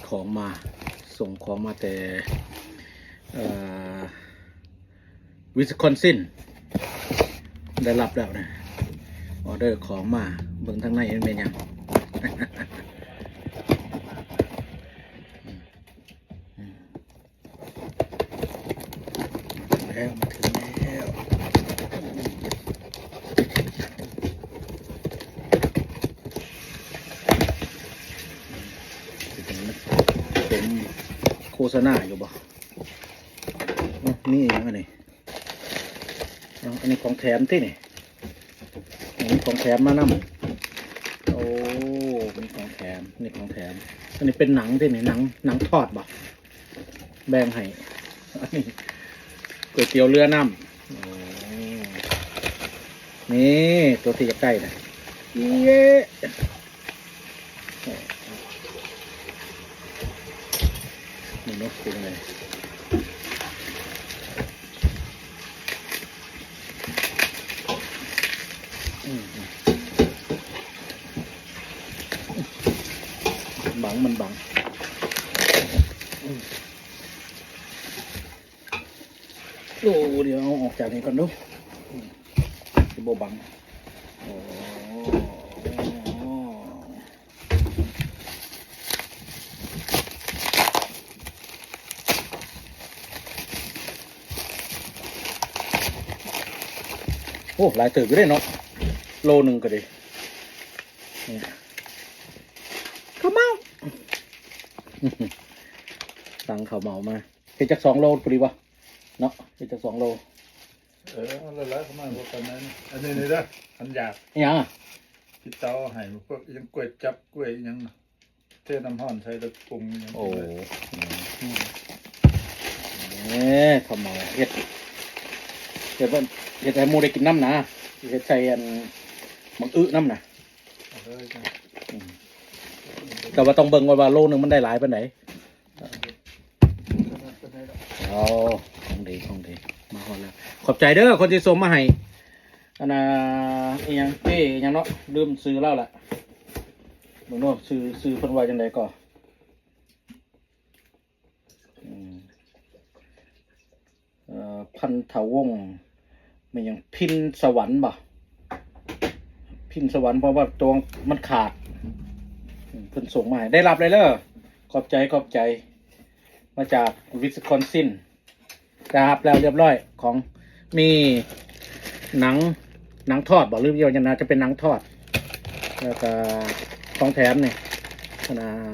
ຂອງມາ ສົ່ງຂອງມາແຕ່ ເອີ ວິສຄອນຊິນ ໄດ້ຮັບແລ້ວນະ ອໍເດີຂອງມາ. ເບິ່ງທາງໃນມັນແມ່ນຫຍັງ. ແລ້ວ ມາເຖິງແລ້ວ ເປັນໂຄສະນາຢູ່ບໍ່? ອືມ ມີຫຍັງອັນນີ້? ເອົາ ອັນນີ້ຂອງແຖມຕິນີ້? ອັນນີ້ຂອງແຖມມານຳ. ໂອ້ ມີຂອງແຖມ ນີ້ຂອງແຖມ. ອັນນີ້ເປັນໜັງຕິນີ້? ໜັງ ໜັງທອດບໍ່? ແບ່ງໃຫ້. ອັນນີ້ກ໋ວຍຕຽວເຮືອນ້ຳ. ໂອ້ ນີ້ຕົວທີ່ຢາກໄດ້ນະ. ເຢ້ ນີ້ເນາະ ເປັນໄງ? ອືມ ບັງ ມັນບັງ. ໂອ້ ດຽວເອົາອອກຈາກນີ້ກ່ອນດູ ຊິບໍ່ບັງ. ໂອ້ ໂອ້ ຫຼາຍເຕີບຢູ່ເດ້ເນາະ ໂລໜຶ່ງກໍດີ. ນີ້ ເຂົ້າເໝົາ ສັ່ງເຂົ້າເໝົາມາ. ເຮັດຈັກສອງໂລພໍດີບໍ່ເນາະ? ເຮັດຈັກສອງໂລ. ເອີ ເອົາຫຼາຍໆ ເຂົ້າມາບໍ່ປານໃດ. ອັນນີ້ນີ້ເດີ ຄັນຢາກ ອີຫຍັງອະ? ທີ່ເຕົາໃຫ້ພວກອີຫຍັງ ກ້ວຍຈັບ ກ້ວຍອີຫຍັງນະ ເທນ້ຳຮ້ອນໃສ່ແລ້ວປຸງອີຫຍັງ. ໂອ້ ອືມ ເອີ ເຂົ້າມາເຮັດ ເຮັດ ເຮັດໃຫ້ໝູ່ໄດ້ກິນນຳນະ ເຮັດໃສ່ອັນໝາກອຶນຳນະ. ເອົາເລີຍຈ້ະ. ອືມ ແຕ່ວ່າຕ້ອງເບິ່ງກ່ອນວ່າໂລໜຶ່ງມັນໄດ້ຫຼາຍປານໃດ. ເອົາ ຂອງດີ ຂອງດີ ມາຮອດແລ້ວ. ຂອບໃຈເດີ ຄົນທີ່ສົ່ງມາໃຫ້ ອັນນ່າ ອີຫຍັງ ເປ້ ອີຫຍັງເນາະ ລືມຊື່ລາວລະ. ເບິ່ງເນາະ ຊື່ ຊື່ເພິ່ນວ່າຈັ່ງໃດກໍ ອືມ ເອີ ພັນທະວົງ ແມ່ນຫຍັງ ພິນສະຫວັນບໍ? ພິນສະຫວັນ ເພາະວ່າຕົວມັນຂາດ. ອືມ ເພິ່ນສົ່ງມາໃຫ້ ໄດ້ຮັບແລ້ວເດີ. ຂອບໃຈ ຂອບໃຈ ມາຈາກວິສຄອນຊິນ ໄດ້ຮັບແລ້ວຮຽບຮ້ອຍ. ຂອງ ມີໜັງ ໜັງທອດບໍ ຫຼືວ່າຫຍັງນະ ຈະເປັນໜັງທອດ ແລ້ວກະຂອງແຖມນີ້ ອັນນ່າ